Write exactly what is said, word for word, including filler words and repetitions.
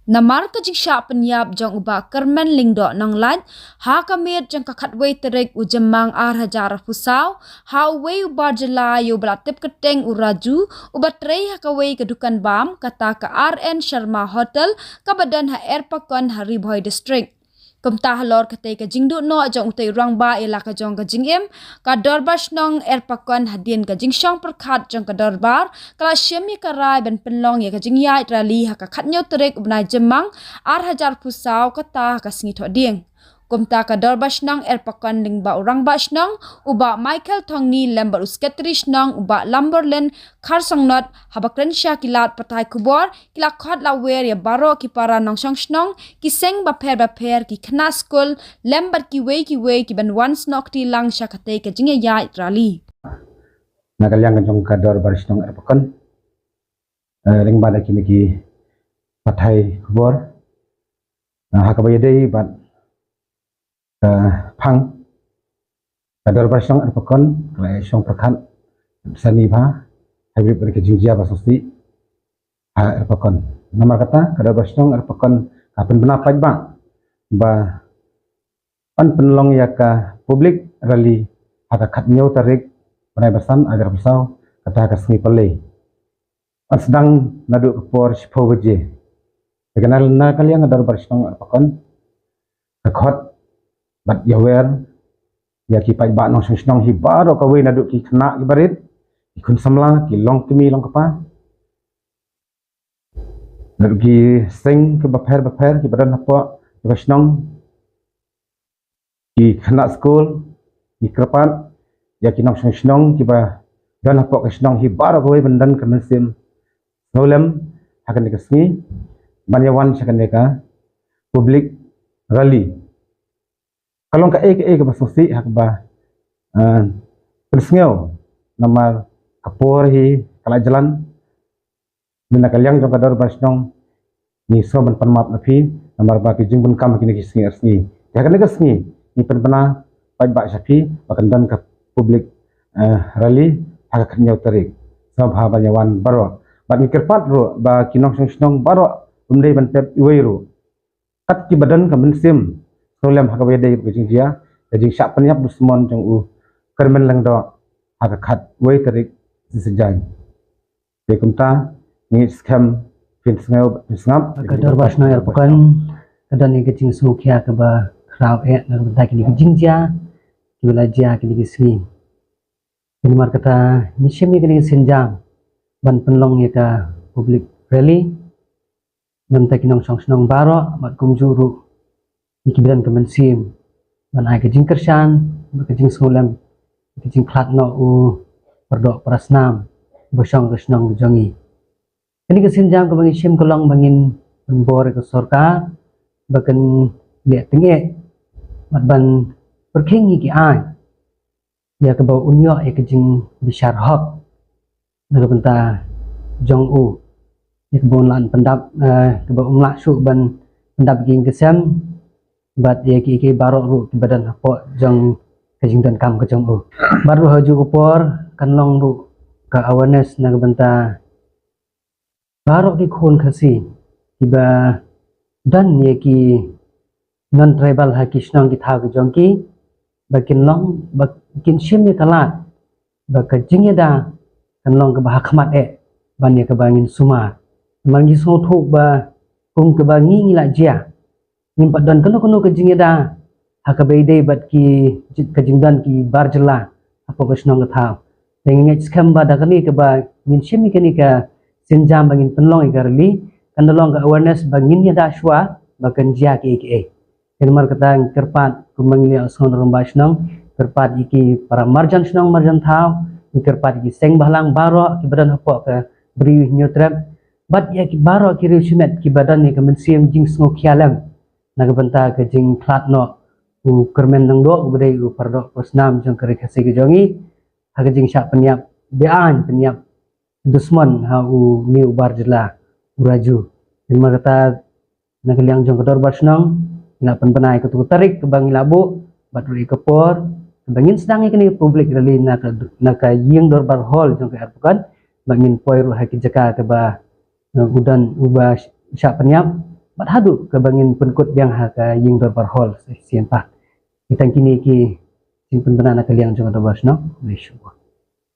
Namar ka jingshah pynïap jong u Bah Kyrmen Lyngdoh Nonglait, ha ka miet jong ka khatwei tarik u Jymmang ar hajar arphew saw, ha uwei u bar jylla ïa uba la tip kyrteng u Raju, uba trei ha kawei ka dukan bam, kata ka R N Sharma Hotel, kaba don ha Erpakon ha Ri Bhoi District. Kumta halor katei ka jingduh noh jong utei u rangbah ïa la ka jong ka jingim, ka Dorbar Shnong Erpakon hadien ka jingshong pyrkhat jong ka dorbar, ka la shim ïa ka rai ban pynlong ïa ka jingïaid rally ha ka khathynñiew tarik u bnai Jymmang, ar hajar arphew saw kata ha ka sngi Thohdieng. Kumta ka Dorbar Shnong Erpakon lyngba u Rangbah Shnong, u Bah Michael Thongni lem bad u Sekretari Shnong, u Bah Lamborlin Kharsongnot, haba kren sha ki lad pathai khubor, ki la khot la wer ïa baroh ki para nongshong shnong, ki seng bapher bapher, ki khynnah skul, lem bad kiwei kiwei kiban wan snoh kti lang sha katei ka jingïaid rally. Na ka liang ka jong ka Dorbar Shnong Erpakon, eh, lyngba da kine ki pathai khubor, eh, ha kaba ïadei bad ka phang, ka Dorbar Shnong Erpakon ka la ïa shong pyrkhat sani bha ha ka jingjia ba sngewsih ha Erpakon. Namar kata ka Dorbar Shnong Erpakon ka pynbna paidbah ba yn pynlong ïa ka public rally ha ka khathynñiew tarik bnai ba san ar hajar arphew saw, kata ha ka sngi Palei. Yn sdang naduh ka por shiphew baje. Te ka na, na ka liang ka Dorbar Shnong Erpakon ka khot bad ïa wer ïa ki paidbah nongshong shnong hi baroh kawei, naduh ki khynnah ki barit, ki khun samla, ki longkmie longkpa, naduh ki seng kiba pher bapher kiba don hapoh ka shnong, ki khynnah skul, ki kyrpad ïa ki nongshong shnong kiba don hapoh ka shnong hi baroh kawei ban don ka mynsiem sngewlem ha kane ka sngi ban ïa wan sha kane ka public rally. Ka long kaei kaei kaba sngewsih ha kaba, eh, pynsngew, namar ka por hi ka la jlan. Te na ka liang jong ka Dorbar Shnong ngi sngew ban pan map na phi namar ba ki jingbunkam ha kine ki sngi ar sngi. Te ha kane ka sngi ngi pynbna paidbah sha phi ba kan don ka public, eh, rally ha ka khathynñiew tarik. Sngewbha ban ïa wan baroh. Bad ngi kyrpad ruh ba ki nongshong shnong baroh ym dei ban tep iwei ruh. Kat kiba don ka mynsiem sngewlem ha kaba ïadei bad ka jingjia ka jingshah pynïap dusmon jong u Kyrmen Lyngdoh ha ka khatwei tarik Sngi Saitjaiñ. Te kumta ngi skhem phin sngew phin sngap. Ka Dorbar Shnong Erpakon ka don ïa ka jingsngewkhia kaba khraw eh na ka bynta kine ki jingjia kiba la jia kine ki sngi. Te namar kata ngi shim ïa kane ka sienjam ban pynlong ïa ka public rally. Namta ki nongshong shnong baroh bad kumjuh ruh ïa kiba don ka mynsiem ban ai ka jingkyrshan bad ka jingsngewlem, ka jingkhlad noh u paradoh parasnam ba shong ka shnong ka jong ngi. Kane ka sienjam kaba ngi shim ka long ba ngin pynbor ïa ka sorkar ba kan leh tyngeh bad ban pyrkhing ïa ki aiñ ïa kaba un ïoh ïa ka jingbishar hok na ka bynta jong u, ïa kaba un lah pyndap, eh, kaba un lah shuh ban pyndap ïa ki ïing ki sem bad ïa ki, ïa ki baroh ruh kiba don hapoh jong ka jingdonkam ka jong u. Bad ruh ha ju ka por kan long ruh ka awareness na ka bynta baroh ki khun Khasi kiba don ïa ki non tribal ha ki shnong ki thaw ki jong ki, ba kin long ba kin shim ïa ka lad ba ka jingïada kan long kaba ha khmat eh ban ïa kaba ngin sumar. Namar ngi sngewthuh ba kum kaba ngi ngi la jia ngim pat don kano kano ka jingïada ha kaba ïadei bad ki, ka jingdon ki bar jylla hapoh ka shnong ka thaw. Te ngi ngeit skhem ba da kane kaba ngin shim ïa kane ka sienjam ba ngin pynlong ïa ka rally kan da long ka awareness ba ngin ïada shuwa ba kan jia kiei kiei. Te namar kata ngi kyrpad kumba ngi la ïohsngew na rangbah shnong, kyrpad ïa ki para marjan shnong marjan thaw, ngi kyrpad ïa ki seng bhalang baroh kiba don hapoh ka Bri Hynñiewtrep bad ïa ki baroh ki riew shimet kiba don ïa ka mynsiem jingsngewkhia lem na ka bynta ka jingkhlad noh u Kyrmen Lyngdoh uba dei u paradoh parasnam jong ka Ri Khasi ka jong ngi ha ka jingshah pynïap be-aiñ, pynïap dusmon ha une u bar jylla u Raju. Namar kata na ka liang jong ka Dorbar Shnong ngi la pynbna ïa katu ka tarik kaba ngi la buh bad ruh ïa ka por kaba ngin sdang ïa kane ka public rally na ka, na ka ïing dorbar hall jong ka Erpakon, ba ngin poi ruh ha ki jaka kaba, eh, u don uba shah pynïap bad haduh kaba ngin pynkut biang ha ka ïing dorbar hall sha sien pat. Ki tang kine ki jingpynbna na ka liang jong ka dorbar shnong. Khublei shibun.